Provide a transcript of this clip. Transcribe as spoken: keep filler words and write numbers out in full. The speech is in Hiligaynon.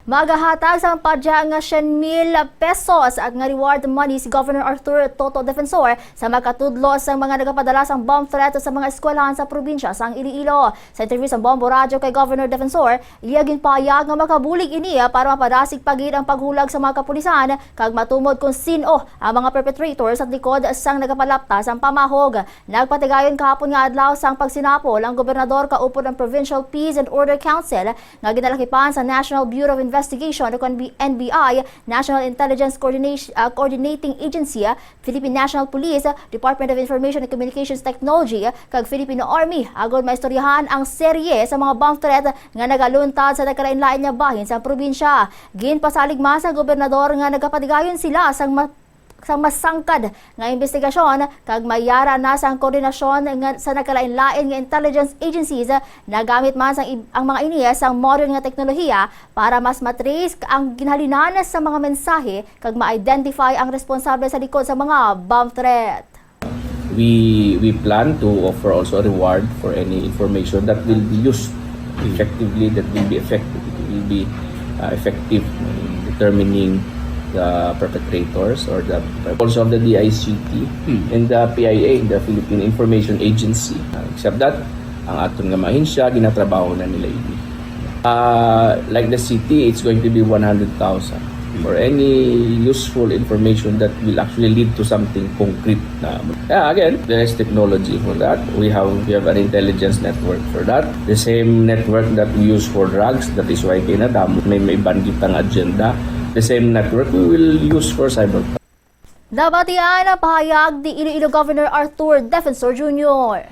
Magahatag sang padya nga syen mil pesos at nga reward money si Governor Arthur Toto Defensor sa makatudlo sang mga nagapadala sang bomb threat sa mga eskwelahan sa probinsya sang Iloilo. Sa interview sang Bombo Radyo kay Governor Defensor, iya ginpahayag nga makabulig ini para mapadasig pa gid ang paghulag sa mga kapulisan kag matumod kon sin-o ang mga perpetrator sa likod sang nagapalapta sang pamahog. Nagpatigayon kahapon nga adlaw sang pagsinapol ang gobernador kaupod ang Provincial Peace and Order Council nga ginalakipan sa National Bureau of Investigation o kon N B I, National Intelligence Coordination, ah, Coordinating Agency, Philippine National Police, Department of Information and Communications Technology, kag Philippine Army, agod maistoryahan ang serye sa mga bomb threat nga nagaluntad sa nagkalain-lain nga bahin sa probinsya. Ginpasalig man sa gobernador nga nagapatigayon sila sang ma-, sang masangkad nga investigasyon kag mayara na sang koordinasyon nga sa nagkalain-lain nga intelligence agencies. Nagamit man sang ib-, ang mga ini sang modern nga teknolohiya para mas matrace ang ginhalinan sa mga mensahe kag ma-identify ang responsable sa likod sa mga bomb threat. We we plan to offer also a reward for any information that will be used effectively, that will be effective, will be uh, effective in determining the perpetrators or the also of the D I C T and the P I A, the Philippine Information Agency. Uh, except that, ang aton nga mga ahensya, ginatrabaho na nila ini. Uh, like the city, it's going to be one hundred thousand for any useful information that will actually lead to something concrete na. Yeah, again, there is technology for that. We have we have an intelligence network for that. The same network that we use for drugs, that is why kinadamo may may bandit ang agenda. The same network we will use for cyber. Nabatian ang pahayag ni Iloilo Governor Arthur Defensor Junior.